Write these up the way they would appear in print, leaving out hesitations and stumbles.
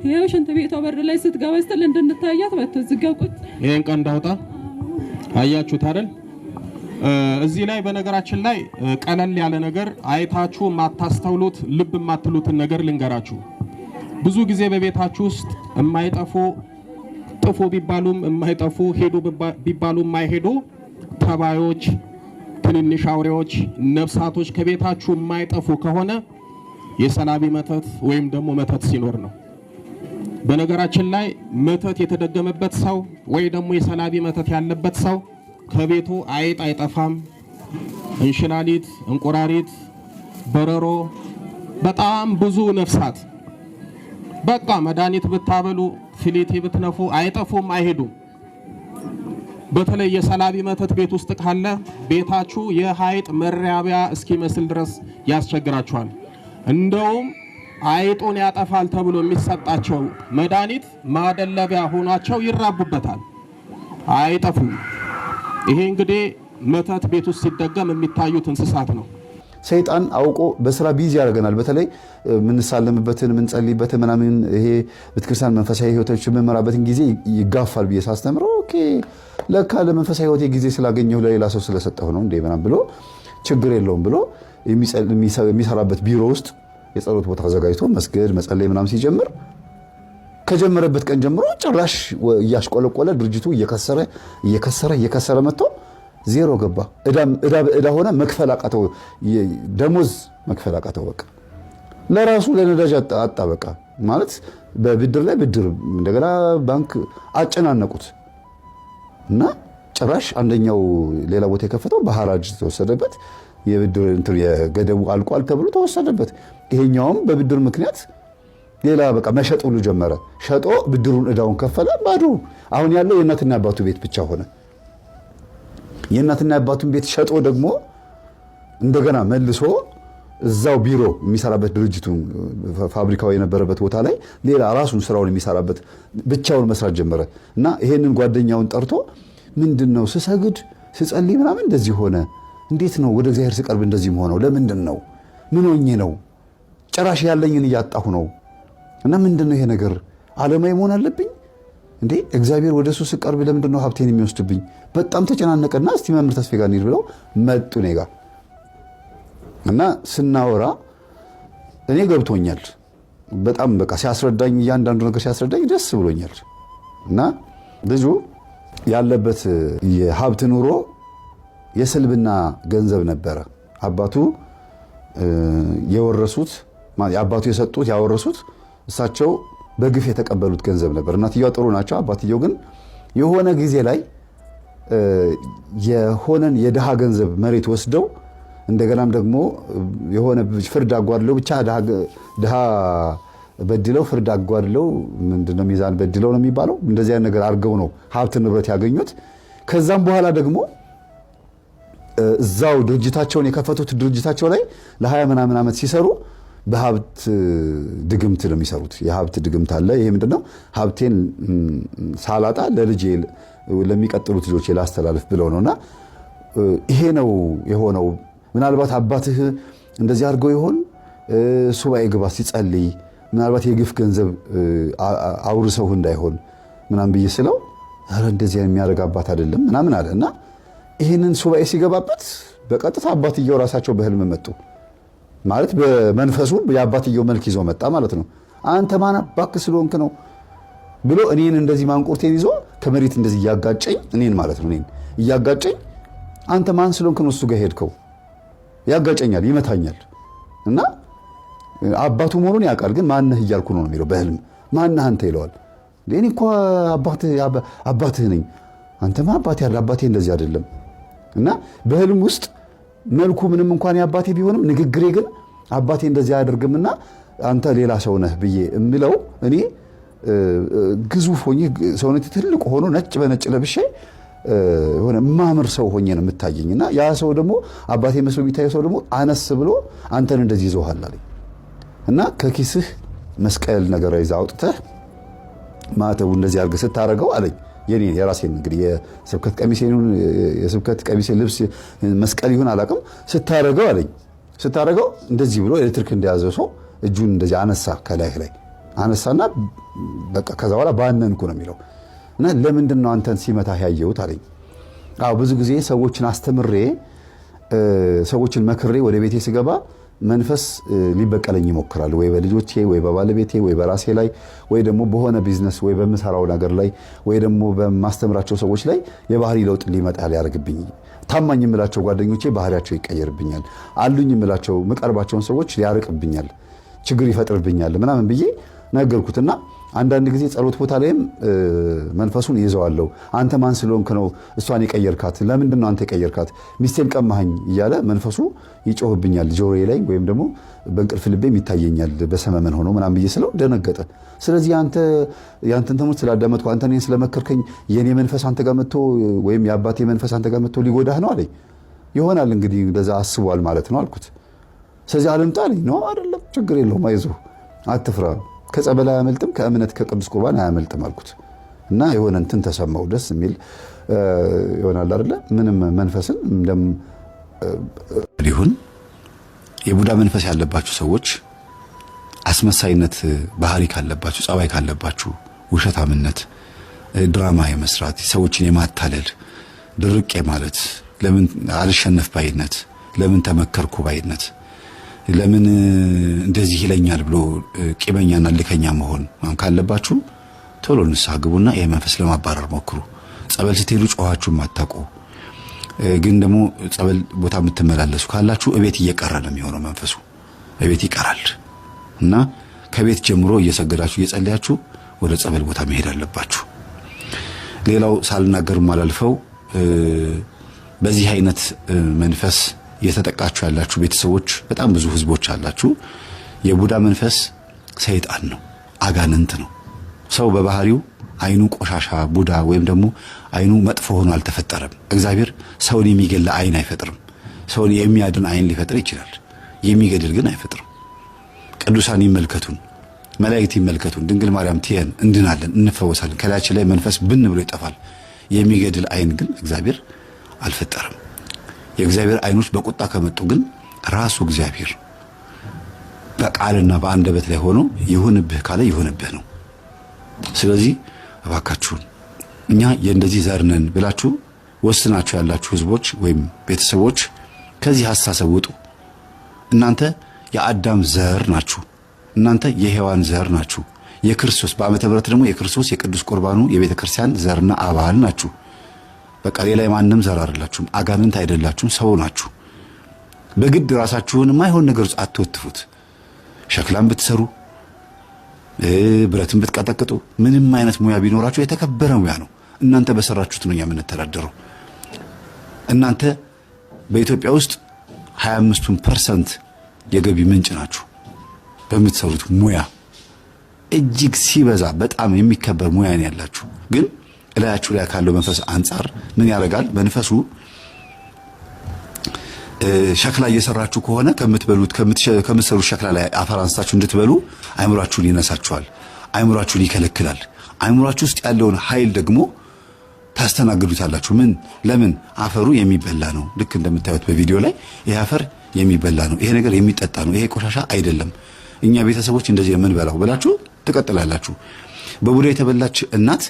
ይኸው ሽንት ቤቷ በር ላይ ስትገባ ስትል እንድንታያት መጥቶ እዚህ ጋር ቁጭ። ይሄን ቀንድ አውጣ፣ አያችሁት አይደል? እዚህ ላይ በነገራችን ላይ ቀለል ያለ ነገር፣ አይታችሁ የማታስተውሉት፣ ልብ የማትሉትን ነገር ልንገራችሁ። ብዙ ጊዜ በቤታችሁ ውስጥ የማይጠፉ፣ ጥፉ ቢባሉም የማይጠፉ፣ ሄዱ ቢባሉ የማይሄዱ ተባዮች፣ ትንንሽ አውሬዎች፣ ነፍሳቶች ከቤታችሁ የማይጠፉ ከሆነ የሰላቢ መተት ወይም ደግሞ መተት ሲኖር ነው። በነገራችን ላይ መተት የተደገመበት ሰው ወይ ደግሞ የሰላቢ መተት ያለበት ሰው ከቤቱ አይጥ አይጠፋም። እንሽላሊት፣ እንቁራሪት፣ በረሮ፣ በጣም ብዙ ነፍሳት፣ በቃ መድኃኒት ብታበሉ፣ ፍሊቲ ብትነፉ አይጠፉም፣ አይሄዱም። በተለይ የሰላቢ መተት ቤት ውስጥ ካለ ቤታችሁ የሀይጥ መራቢያ እስኪመስል ድረስ ያስቸግራችኋል። እንደውም አይጡን ያጠፋል ተብሎ የሚሰጣቸው መድኃኒት ማደለቢያ ሆኗቸው ይራቡበታል፣ አይጠፉም። ይሄ እንግዲህ መተት ቤት ውስጥ ሲደገም የሚታዩት እንስሳት ነው። ሰይጣን አውቆ በስራ busy ያደርገናል። በተለይ የምንሳለምበትን፣ የምንጸልይበትን ምናምን፣ ይሄ ቤተክርስቲያን መንፈሳዊ ህይወቶች የምንመራበትን ጊዜ ይጋፋል ብዬ ሳስተምረው okay ለካ ለመንፈሳዊ ህይወቴ ጊዜ ስላገኘሁ ለሌላ ሰው ስለሰጠሁ ነው እንዴ ምናምን ብሎ፣ ችግር የለውም ብሎ የሚሰራበት ቢሮ ውስጥ የጸሎት ቦታ አዘጋጅቶ መስገድ፣ መጸለይ ምናምን ሲጀምር፣ ከጀመረበት ቀን ጀምሮ ጭራሽ እያሽቆለቆለ ድርጅቱ እየከሰረ እየከሰረ እየከሰረ መጥቶ ዜሮ ገባ። እዳ በእዳ ሆነ። መክፈል አቃተው። ደሞዝ መክፈል አቃተው። በቃ ለራሱ ለነዳጅ አጣ። በቃ ማለት በብድር ላይ ብድር፣ እንደገና ባንክ አጨናነቁት እና ጭራሽ አንደኛው ሌላ ቦታ የከፈተው በሐራጅ ተወሰደበት። የብድር የገደቡ አልቋል ተብሎ ተወሰደበት። ይሄኛውም በብድር ምክንያት ሌላ በቃ መሸጥ ሁሉ ጀመረ። ሸጦ ብድሩን እዳውን ከፈለ። ባዶ አሁን ያለው የእናትና አባቱ ቤት ብቻ ሆነ። የእናትና አባቱን ቤት ሸጦ ደግሞ እንደገና መልሶ እዛው ቢሮ የሚሰራበት ድርጅቱ ፋብሪካው የነበረበት ቦታ ላይ ሌላ ራሱን ስራውን የሚሰራበት ብቻውን መስራት ጀመረ። እና ይሄንን ጓደኛውን ጠርቶ ምንድን ነው ስሰግድ ስጸልይ ምናምን እንደዚህ ሆነ? እንዴት ነው ወደ እግዚአብሔር ስቀርብ እንደዚህ ሆነው? ለምንድን ነው? ምን ሆኜ ነው? ጭራሽ ያለኝን እያጣሁ ነው። እና ምንድን ነው ይሄ ነገር? ዓለማዊ መሆን አለብኝ እንዴ? እግዚአብሔር ወደ እሱ ስቀርብ ለምንድን ነው ሀብቴን የሚወስድብኝ? በጣም ተጨናነቀና እስቲ መምህር ተስፌ ጋር እንሂድ ብለው መጡ እኔ ጋር። እና ስናወራ እኔ ገብቶኛል። በጣም በቃ ሲያስረዳኝ፣ እያንዳንዱ ነገር ሲያስረዳኝ ደስ ብሎኛል። እና ልጁ ያለበት የሀብት ኑሮ የስልብና ገንዘብ ነበረ። አባቱ የወረሱት፣ አባቱ የሰጡት፣ ያወረሱት፣ እሳቸው በግፍ የተቀበሉት ገንዘብ ነበር። እናትየዋ ጥሩ ናቸው። አባትየው ግን የሆነ ጊዜ ላይ የሆነን የድሃ ገንዘብ መሬት ወስደው፣ እንደገናም ደግሞ የሆነ ፍርድ አጓድለው፣ ብቻ ድሃ በድለው፣ ፍርድ አጓድለው፣ ምንድነው ሚዛን በድለው ነው የሚባለው፣ እንደዚህ አይነት ነገር አድርገው ነው ሀብት ንብረት ያገኙት። ከዛም በኋላ ደግሞ እዛው ድርጅታቸውን የከፈቱት ድርጅታቸው ላይ ለ20 ምናምን ዓመት ሲሰሩ በሀብት ድግምት ነው የሚሰሩት። የሀብት ድግምት አለ። ይሄ ምንድነው? ሀብቴን ሳላጣ ለልጄ፣ ለሚቀጥሉት ልጆቼ ላስተላልፍ ብለው ነውና ይሄ ነው የሆነው። ምናልባት አባትህ እንደዚህ አድርገው ይሆን? ሱባኤ ግባ፣ ሲጸልይ ምናልባት የግፍ ገንዘብ አውርሰው እንዳይሆን ምናምን ብዬ ስለው ኧረ እንደዚህ የሚያደርግ አባት አይደለም ምናምን አለ። እና ይህንን ሱባኤ ሲገባበት በቀጥታ አባትየው ራሳቸው በህልም መጡ። ማለት በመንፈሱ የአባትየው መልክ ይዞ መጣ ማለት ነው። አንተ ማን አባክ ስለሆንክ ነው ብሎ እኔን እንደዚህ ማንቁርቴን ይዞ ከመሬት እንደዚህ እያጋጨኝ፣ እኔን ማለት ነው፣ እኔን እያጋጨኝ አንተ ማን ስለሆንክ ነው እሱ ጋር ሄድከው? ያጋጨኛል፣ ይመታኛል። እና አባቱ መሆኑን ያውቃል፣ ግን ማነህ እያልኩ ነው የሚለው። በህልም ማነህ አንተ ይለዋል። እኔ እኮ አባትህ ነኝ። አንተማ አባቴ አባቴ እንደዚህ አይደለም። እና በህልም ውስጥ መልኩ ምንም እንኳን የአባቴ ቢሆንም ንግግሬ ግን አባቴ እንደዚህ አያደርግምና አንተ ሌላ ሰው ነህ ብዬ የምለው፣ እኔ ግዙፍ ሆኜ፣ ሰውነቴ ትልቅ ሆኖ፣ ነጭ በነጭ ለብሼ፣ የሆነ ማምር ሰው ሆኜ ነው የምታየኝ። እና ያ ሰው ደግሞ አባቴ መስሎ የሚታየው ሰው ደግሞ አነስ ብሎ አንተን እንደዚህ ይዞሃል አለኝ። እና ከኪስህ መስቀል ነገር ይዘህ አውጥተህ ማተቡ እንደዚህ አድርገህ ስታደርገው አለኝ። የኔ የራሴን እንግዲህ የስብከት ቀሚሴን፣ የስብከት ቀሚሴ ልብስ መስቀል ይሁን አላውቅም፣ ስታደርገው አለኝ። ስታደርገው እንደዚህ ብሎ ኤሌክትሪክ እንደያዘው ሰው እጁን እንደዚህ አነሳ ከላይ ላይ። አነሳና በቃ ከዛ በኋላ ባነንኩ ነው የሚለው። እና ለምንድን ነው አንተን ሲመታ ያየሁት አለኝ። አዎ ብዙ ጊዜ ሰዎችን አስተምሬ ሰዎችን መክሬ ወደ ቤቴ ስገባ መንፈስ ሊበቀለኝ ይሞክራል። ወይ በልጆቼ ወይ በባለቤቴ ወይ በራሴ ላይ ወይ ደግሞ በሆነ ቢዝነስ ወይ በምሰራው ነገር ላይ ወይ ደግሞ በማስተምራቸው ሰዎች ላይ የባህሪ ለውጥ ሊመጣ ሊያደርግብኝ፣ ታማኝ የምላቸው ጓደኞቼ ባህሪያቸው ይቀየርብኛል፣ አሉኝ የምላቸው የምቀርባቸውን ሰዎች ሊያርቅብኛል፣ ችግር ይፈጥርብኛል ምናምን ብዬ ነገርኩትና አንዳንድ ጊዜ ጸሎት ቦታ ላይም መንፈሱን ይዘዋለሁ። አንተ ማን ስለሆንክ ነው እሷን የቀየርካት? ለምንድን ነው አንተ የቀየርካት? ሚስቴን ቀማኸኝ እያለ መንፈሱ ይጮህብኛል ጆሮዬ ላይ ወይም ደግሞ በእንቅልፍ ልቤም ይታየኛል በሰመመን ሆኖ ምናምን ብዬ ስለው ደነገጠ። ስለዚህ አንተ ያንተን ትምህርት ስላዳመጥኩ አንተ እኔን ስለመከርከኝ የኔ መንፈስ አንተ ጋር መጥቶ ወይም የአባቴ መንፈስ አንተ ጋር መጥቶ ሊጎዳህ ነው አለኝ። ይሆናል እንግዲህ እንደዛ አስቧል ማለት ነው አልኩት። ስለዚህ አልምጣ አለኝ። ነው አይደለም፣ ችግር የለውም አይዞህ፣ አትፍራ፣ ከጸበል አያመልጥም፣ ከእምነት ከቅዱስ ቁርባን አያመልጥም አልኩት። እና የሆነ እንትን ተሰማው፣ ደስ የሚል ይሆናል አይደለ? ምንም መንፈስን እንደም ሊሆን የቡዳ መንፈስ ያለባችሁ ሰዎች አስመሳይነት ባህሪ ካለባችሁ፣ ጸባይ ካለባችሁ፣ ውሸታምነት፣ ድራማ የመስራት፣ ሰዎችን የማታለል፣ ድርቅ ማለት፣ ለምን አልሸነፍ ባይነት፣ ለምን ተመከርኩ ባይነት፣ ለምን እንደዚህ ይለኛል ብሎ ቂመኛና ልከኛ መሆን ካለባችሁ ቶሎ ንስሐ ግቡና ይሄ መንፈስ ለማባረር ሞክሩ። ጸበል ስትሄዱ ጮኻችሁ የማታውቁ ግን ደግሞ ጸበል ቦታ የምትመላለሱ ካላችሁ እቤት እየቀረ ነው የሚሆነው መንፈሱ፣ እቤት ይቀራል። እና ከቤት ጀምሮ እየሰገዳችሁ እየጸለያችሁ ወደ ጸበል ቦታ መሄድ አለባችሁ። ሌላው ሳልናገር ማላልፈው በዚህ አይነት መንፈስ እየተጠቃችሁ ያላችሁ ቤተሰቦች በጣም ብዙ ህዝቦች አላችሁ። የቡዳ መንፈስ ሰይጣን ነው፣ አጋንንት ነው። ሰው በባህሪው አይኑ ቆሻሻ ቡዳ ወይም ደግሞ አይኑ መጥፎ ሆኖ አልተፈጠረም። እግዚአብሔር ሰውን የሚገል አይን አይፈጥርም። ሰውን የሚያድን አይን ሊፈጥር ይችላል፣ የሚገድል ግን አይፈጥርም። ቅዱሳን ይመልከቱን፣ መላእክት ይመልከቱን፣ ድንግል ማርያም ትየን፣ እንድናለን፣ እንፈወሳለን። ከላያችን ላይ መንፈስ ብን ብሎ ይጠፋል። የሚገድል አይን ግን እግዚአብሔር አልፈጠረም። የእግዚአብሔር አይኖች በቁጣ ከመጡ ግን ራሱ እግዚአብሔር በቃልና በአንደበት ላይ ሆኖ ይሁንብህ ካለ ይሁንብህ ነው። ስለዚህ እባካችሁን እኛ የእንደዚህ ዘር ነን ብላችሁ ወስናችሁ ያላችሁ ህዝቦች ወይም ቤተሰቦች ከዚህ አስተሳሰብ ውጡ። እናንተ የአዳም ዘር ናችሁ። እናንተ የሔዋን ዘር ናችሁ። የክርስቶስ በዓመተ ምሕረት ደግሞ የክርስቶስ የቅዱስ ቁርባኑ የቤተ ክርስቲያን ዘርና አባል ናችሁ። በቃ ሌላ የማንም ዘር አይደላችሁም። አጋንንት አይደላችሁም። ሰው ናችሁ። በግድ ራሳችሁን የማይሆን ነገር ውስጥ አትወትፉት። ሸክላም ብትሰሩ ብረትን ብትቀጠቅጡ ምንም አይነት ሙያ ቢኖራችሁ የተከበረ ሙያ ነው። እናንተ በሰራችሁት ነው እኛ የምንተዳደረው። እናንተ በኢትዮጵያ ውስጥ 25% የገቢ ምንጭ ናችሁ። በምትሰሩት ሙያ እጅግ ሲበዛ በጣም የሚከበር ሙያ ነው ያላችሁ። ግን እላያችሁ ላይ ካለው መንፈስ አንጻር ምን ያደርጋል መንፈሱ? ሸክላ እየሰራችሁ ከሆነ ከምትበሉት ከምትሰሩት ሸክላ ላይ አፈር አንስታችሁ እንድትበሉ አይምሯችሁን ይነሳችኋል። አይምሯችሁን ይከለክላል። አይምሯችሁ ውስጥ ያለውን ኃይል ደግሞ ታስተናግዱታላችሁ። ምን ለምን አፈሩ የሚበላ ነው። ልክ እንደምታዩት በቪዲዮ ላይ ይሄ አፈር የሚበላ ነው፣ ይሄ ነገር የሚጠጣ ነው፣ ይሄ ቆሻሻ አይደለም፣ እኛ ቤተሰቦች እንደዚህ የምንበላው ብላችሁ ትቀጥላላችሁ። በቡዳ የተበላች እናት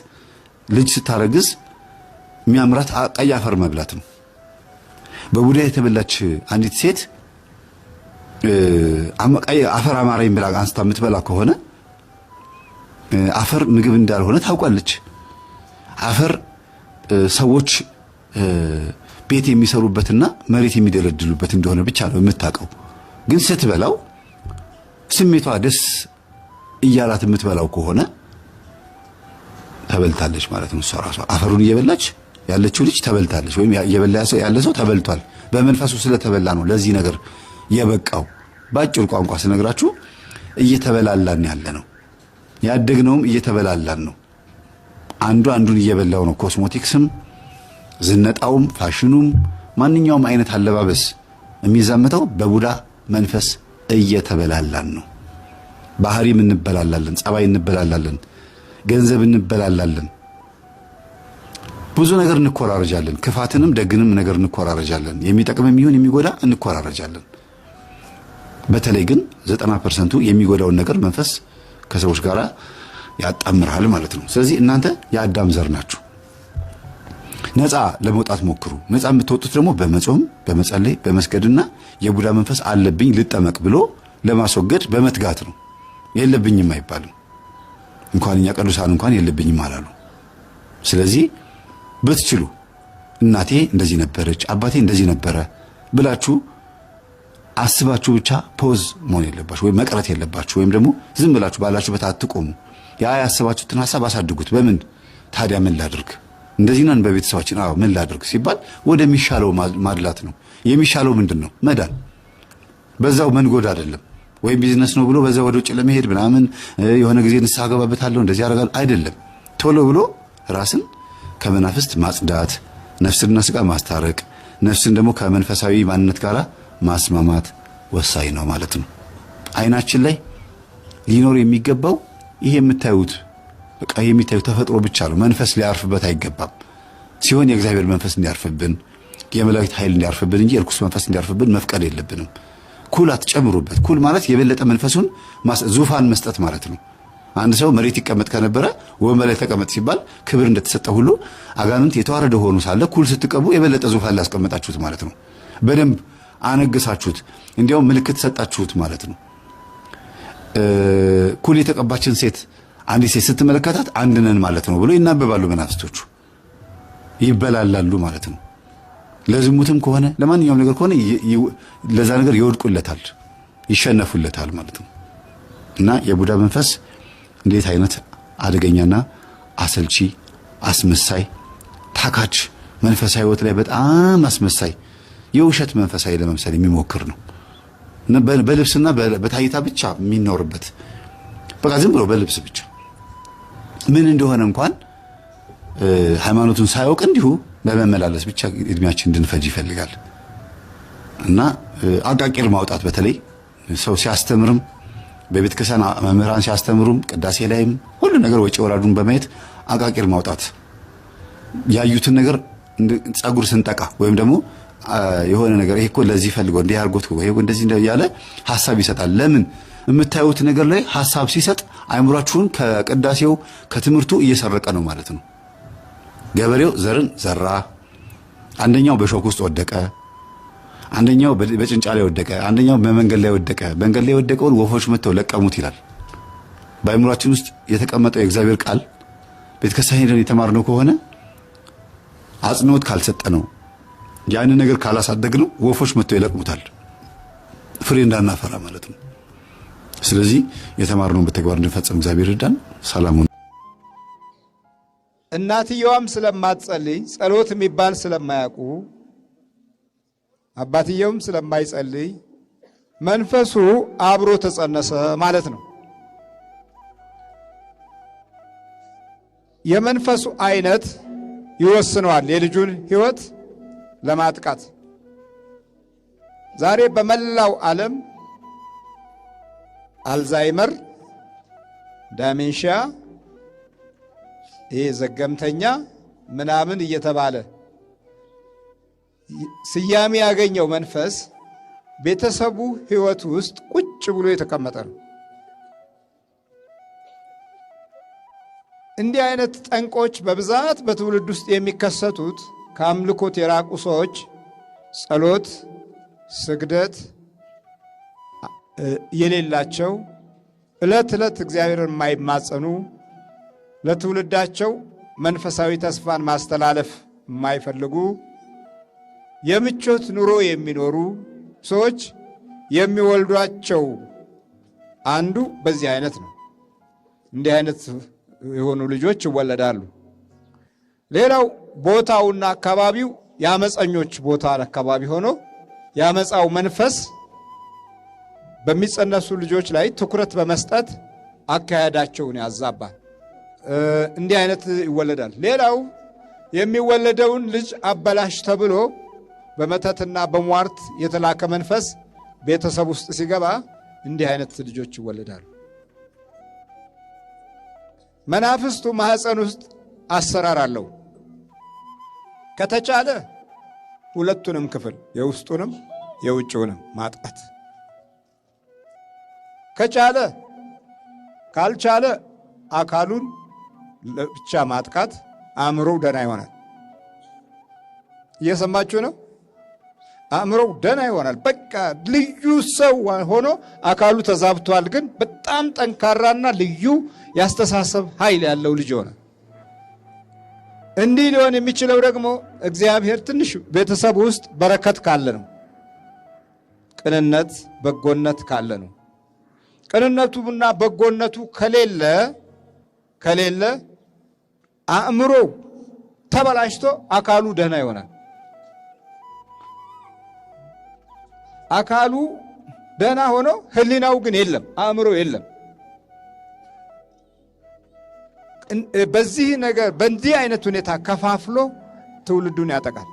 ልጅ ስታረግዝ የሚያምራት ቀይ አፈር መብላት ነው። በቡዳ የተበላች አንዲት ሴት አፈር አማረኝ ብላ አንስታ የምትበላ ከሆነ አፈር ምግብ እንዳልሆነ ታውቃለች። አፈር ሰዎች ቤት የሚሰሩበትና መሬት የሚደለድሉበት እንደሆነ ብቻ ነው የምታውቀው። ግን ስትበላው ስሜቷ ደስ እያላት የምትበላው ከሆነ ተበልታለች ማለት ነው። እሷ ራሷ አፈሩን እየበላች ያለችው ልጅ ተበልታለች፣ ወይም እየበላ ያለ ሰው ተበልቷል። በመንፈሱ ስለተበላ ነው ለዚህ ነገር የበቃው። በአጭር ቋንቋ ስነግራችሁ እየተበላላን ያለ ነው። ያደግነውም እየተበላላን ነው። አንዱ አንዱን እየበላው ነው። ኮስሞቲክስም፣ ዝነጣውም፣ ፋሽኑም ማንኛውም አይነት አለባበስ የሚዛመተው በቡዳ መንፈስ እየተበላላን ነው። ባህሪም እንበላላለን፣ ጸባይ እንበላላለን፣ ገንዘብ እንበላላለን፣ ብዙ ነገር እንኮራረጃለን። ክፋትንም ደግንም ነገር እንኮራረጃለን። የሚጠቅምም ይሁን የሚጎዳ እንኮራረጃለን። በተለይ ግን 90%ቱ የሚጎዳውን ነገር መንፈስ ከሰዎች ጋር ያጣምርሃል ማለት ነው። ስለዚህ እናንተ የአዳም ዘር ናችሁ። ነፃ ለመውጣት ሞክሩ። ነፃ የምትወጡት ደግሞ በመጾም፣ በመጸለይ፣ በመስገድና የቡዳ መንፈስ አለብኝ ልጠመቅ ብሎ ለማስወገድ በመትጋት ነው። የለብኝም አይባልም። እንኳን እኛ ቅዱሳን እንኳን የለብኝም አላሉ። ስለዚህ ብትችሉ እናቴ እንደዚህ ነበረች፣ አባቴ እንደዚህ ነበረ ብላችሁ አስባችሁ ብቻ pause መሆን የለባችሁ ወይም መቅረት የለባችሁ፣ ወይም ደግሞ ዝም ብላችሁ ባላችሁበት አትቆሙ። ያ ያሰባችሁትን ሀሳብ አሳድጉት። በምን ታዲያ ምን ላድርግ፣ እንደዚህ ነን በቤተሰባችን፣ አዎ ምን ላድርግ ሲባል ወደሚሻለው ማድላት ነው። የሚሻለው ምንድን ነው? መዳን። በዛው መንጎድ አይደለም። ወይም ቢዝነስ ነው ብሎ በዛ ወደ ውጭ ለመሄድ ምናምን የሆነ ጊዜ ንስሐ ገባበታለሁ እንደዚህ ያደርጋል አይደለም። ቶሎ ብሎ ራስን ከመናፍስት ማጽዳት፣ ነፍስንና ስጋ ማስታረቅ፣ ነፍስን ደግሞ ከመንፈሳዊ ማንነት ጋር ማስማማት ወሳኝ ነው ማለት ነው። አይናችን ላይ ሊኖር የሚገባው ይሄ የምታዩት በቃ የሚታዩት ተፈጥሮ ብቻ ነው። መንፈስ ሊያርፍበት አይገባም። ሲሆን የእግዚአብሔር መንፈስ እንዲያርፍብን፣ የመላእክት ኃይል እንዲያርፍብን እንጂ የርኩስ መንፈስ እንዲያርፍብን መፍቀድ የለብንም። ኩል አትጨምሩበት። ኩል ማለት የበለጠ መንፈሱን ዙፋን መስጠት ማለት ነው። አንድ ሰው መሬት ይቀመጥ ከነበረ ወንበር ላይ ተቀመጥ ሲባል ክብር እንደተሰጠ ሁሉ አጋንንት የተዋረደ ሆኖ ሳለ ኩል ስትቀቡ የበለጠ ዙፋን ላስቀመጣችሁት ማለት ነው። በደንብ አነገሳችሁት፣ እንዲያውም ምልክት ሰጣችሁት ማለት ነው። ኩል የተቀባችን ሴት አንዲት ሴት ስትመለከታት አንድ ነን ማለት ነው ብሎ ይናበባሉ መናፍስቶቹ፣ ይበላላሉ ማለት ነው። ለዝሙትም ከሆነ ለማንኛውም ነገር ከሆነ ለዛ ነገር ይወድቁለታል፣ ይሸነፉለታል ማለት ነው። እና የቡዳ መንፈስ እንዴት አይነት አደገኛና አሰልቺ አስመሳይ ታካች መንፈሳዊ ሕይወት ላይ በጣም አስመሳይ የውሸት መንፈሳዊ ለመምሰል የሚሞክር ነው። በልብስና በታይታ ብቻ የሚኖርበት፣ በቃ ዝም ብሎ በልብስ ብቻ ምን እንደሆነ እንኳን ሃይማኖቱን ሳያውቅ እንዲሁ በመመላለስ ብቻ እድሜያችን እንድንፈጅ ይፈልጋል። እና አቃቂር ማውጣት በተለይ ሰው ሲያስተምርም፣ በቤተ ክርስቲያን መምህራን ሲያስተምሩም፣ ቅዳሴ ላይም ሁሉ ነገር ወጪ ወራዱን በማየት አቃቂር ማውጣት፣ ያዩትን ነገር ጸጉር ስንጠቃ ወይም ደግሞ የሆነ ነገር ይሄ እኮ ለዚህ ፈልጎ እንዲህ አድርጎት ይሄ እንደዚህ እያለ ሀሳብ ይሰጣል። ለምን የምታዩት ነገር ላይ ሀሳብ ሲሰጥ አይምሯችሁን ከቅዳሴው ከትምህርቱ እየሰረቀ ነው ማለት ነው። ገበሬው ዘርን ዘራ፣ አንደኛው በሾክ ውስጥ ወደቀ፣ አንደኛው በጭንጫ ላይ ወደቀ፣ አንደኛው በመንገድ ላይ ወደቀ። መንገድ ላይ የወደቀውን ወፎች መጥተው ለቀሙት ይላል። በአይምሯችን ውስጥ የተቀመጠው የእግዚአብሔር ቃል ቤተክርስቲያን ሄደን የተማርነው ከሆነ፣ አጽንኦት ካልሰጠነው፣ ያንን ነገር ካላሳደግነው ወፎች መጥተው ይለቅሙታል፣ ፍሬ እንዳናፈራ ማለት ነው። ስለዚህ የተማርነውን በተግባር እንድንፈጽም እግዚአብሔር ይርዳን። ሰላሙን እናትየዋም ስለማትጸልይ፣ ጸሎት የሚባል ስለማያውቁ፣ አባትየውም ስለማይጸልይ መንፈሱ አብሮ ተጸነሰ ማለት ነው። የመንፈሱ አይነት ይወስነዋል የልጁን ሕይወት ለማጥቃት። ዛሬ በመላው ዓለም አልዛይመር፣ dementia፣ ይሄ ዘገምተኛ ምናምን እየተባለ ስያሜ ያገኘው መንፈስ ቤተሰቡ ሕይወት ውስጥ ቁጭ ብሎ የተቀመጠ ነው። እንዲህ አይነት ጠንቆች በብዛት በትውልድ ውስጥ የሚከሰቱት ከአምልኮት የራቁ ሰዎች፣ ጸሎት፣ ስግደት የሌላቸው፣ ዕለት ዕለት እግዚአብሔርን የማይማጸኑ፣ ለትውልዳቸው መንፈሳዊ ተስፋን ማስተላለፍ የማይፈልጉ፣ የምቾት ኑሮ የሚኖሩ ሰዎች የሚወልዷቸው አንዱ በዚህ አይነት ነው። እንዲህ አይነት የሆኑ ልጆች ይወለዳሉ። ሌላው ቦታውና አካባቢው የአመፀኞች ቦታ አካባቢ ሆኖ የአመፃው መንፈስ በሚጸነሱ ልጆች ላይ ትኩረት በመስጠት አካሄዳቸውን ያዛባል። እንዲህ አይነት ይወለዳል። ሌላው የሚወለደውን ልጅ አበላሽ ተብሎ በመተትና በሟርት የተላከ መንፈስ ቤተሰብ ውስጥ ሲገባ እንዲህ አይነት ልጆች ይወለዳሉ። መናፍስቱ ማኅፀን ውስጥ አሰራር አለው። ከተቻለ ሁለቱንም ክፍል የውስጡንም የውጭውንም ማጥቃት ከቻለ ካልቻለ አካሉን ለብቻ ማጥቃት፣ አእምሮው ደህና ይሆናል። እየሰማችሁ ነው? አእምሮው ደህና ይሆናል። በቃ ልዩ ሰው ሆኖ አካሉ ተዛብቷል፣ ግን በጣም ጠንካራና ልዩ ያስተሳሰብ ኃይል ያለው ልጅ ይሆናል። እንዲህ ሊሆን የሚችለው ደግሞ እግዚአብሔር ትንሽ ቤተሰብ ውስጥ በረከት ካለ ነው። ቅንነት፣ በጎነት ካለ ነው። ቅንነቱና በጎነቱ ከሌለ አእምሮ ተበላሽቶ አካሉ ደህና ይሆናል። አካሉ ደህና ሆኖ ሕሊናው ግን የለም፣ አእምሮ የለም። በዚህ ነገር በእንዲህ አይነት ሁኔታ ከፋፍሎ ትውልዱን ያጠቃል።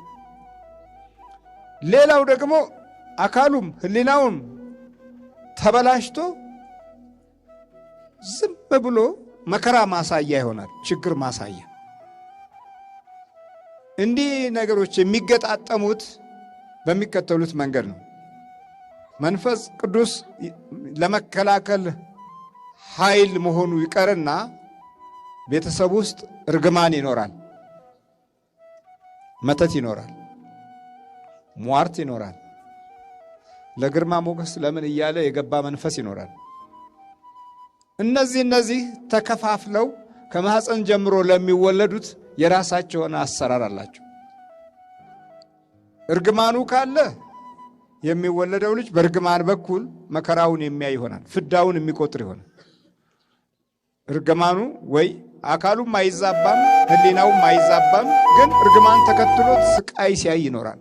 ሌላው ደግሞ አካሉም ሕሊናውም ተበላሽቶ ዝም ብሎ መከራ ማሳያ ይሆናል፣ ችግር ማሳያ። እንዲህ ነገሮች የሚገጣጠሙት በሚከተሉት መንገድ ነው። መንፈስ ቅዱስ ለመከላከል ኃይል መሆኑ ይቀርና ቤተሰብ ውስጥ እርግማን ይኖራል፣ መተት ይኖራል፣ ሟርት ይኖራል፣ ለግርማ ሞገስ ለምን እያለ የገባ መንፈስ ይኖራል። እነዚህ ተከፋፍለው ከማህፀን ጀምሮ ለሚወለዱት የራሳቸውን አሰራር አላቸው። እርግማኑ ካለ የሚወለደው ልጅ በእርግማን በኩል መከራውን የሚያይ ይሆናል፣ ፍዳውን የሚቆጥር ይሆናል። እርግማኑ ወይ አካሉም አይዛባም፣ ሕሊናውም አይዛባም፣ ግን እርግማን ተከትሎት ስቃይ ሲያይ ይኖራል።